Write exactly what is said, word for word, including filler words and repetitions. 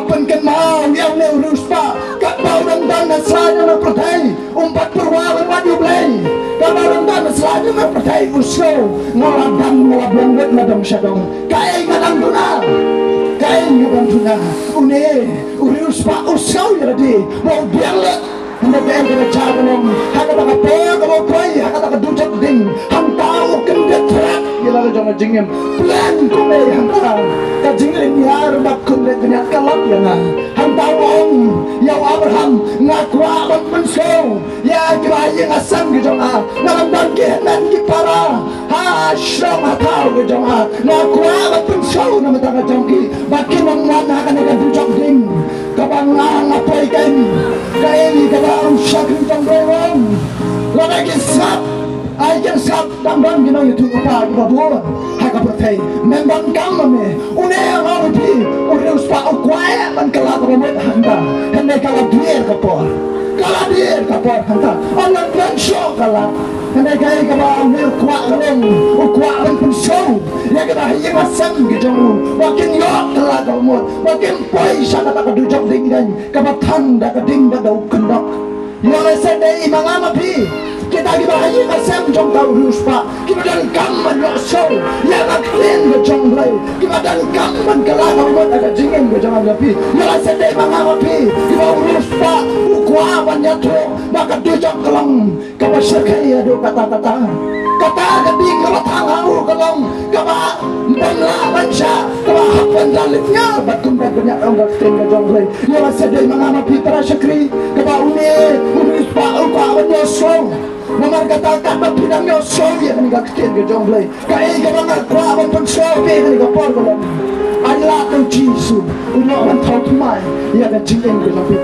Pynkynmaw ïa une u riewspah, katba u dang don ha sla jong ka pyrthei, um pat pyrwa ban wad ïa U Blei. Katba u dang don ha sla jong ka pyrthei, u sngew, nga la dang, nga la biang lut na dong sha dong. Kaei nga dang duna? Kaei nga dang duna? Une u riewspah u sngew ïa lade ba u biang lut. Hynrei ka em kaba jia ka long, ha kata ka por kaba u poi ha kata ka dujok ding, hangta u kyndit thret ïa la ka jong ka jingim. Plan kumne hangta, ka jinglynñiar bad kumne ka ñiat ka lap ïa nga. Hangta u ong ïa u Abraham, nga kwah ban pynsngew ïa kiba ha ïing ha sem ki jong nga. Nga dang don ki hynmen ki para ha shnong ha thaw ki jong nga. Nga kwah ban pynsngew na bynta ka jong ki ba kin ym wan ha kane ka dujok ding. Kaba nga nga poi kein, kaei kaba u shakri jong U Blei u ong? Lada ki sngap, ai kin sngap, dang don ki nongïathuhlypa kiba bun ha ka pyrthei. Mem donkam ma me. Une u ong ïa phi, u riewspah u kwah ban kylla kaba mut hangta. Hynrei ka la dier ka por. Ka la dier ka por hangta. Ym don shuh ka la. Hynrei kaei kaba une u kwah ka long, u kwah ban pynsngew ïa kiba ha ïing ha sem ki jong u ba kin ïoh kylla kaba mut, ba kin poi sha kata ka dujok ding dang kaba thang da ka ding bad da u kyndok. Ïoh lehse dei ma nga ma phi, kita kiba ha ïing ha sem jong uta u riewspah, kiba donkam ban ïohsngew ïa ka ktien ka jong U Blei, kiba donkam ban kylla kaba mut ha ka jingim ka jong nga ma phi. Ïoh lehse dei ma nga ma phi, kiba u riewspah u kwah ban ïathuh ba ka dujok ka long kaba shyrkhei haduh katta katta. Kata ka ding kaba thang ha u ka long kaba ym lah ban shah, kaba hap ban da lynñiar bad kumta ka ñiah ong ka ktien ka jong U Blei. Ïoh lehse dei ma nga ma phi para shakri, kaba une u riewspah u kwah ban ïohsngew. Namar kata katba phi dang ïohsngew ïa kane ka ktien ka jong U Blei, kaei kaba nga kwah ban pynsngew ïa phi ha kane ka por ka long, ai lad ïa U Jisu un ïoh ban thaw thymmai ïa ka jingim ka jong phi.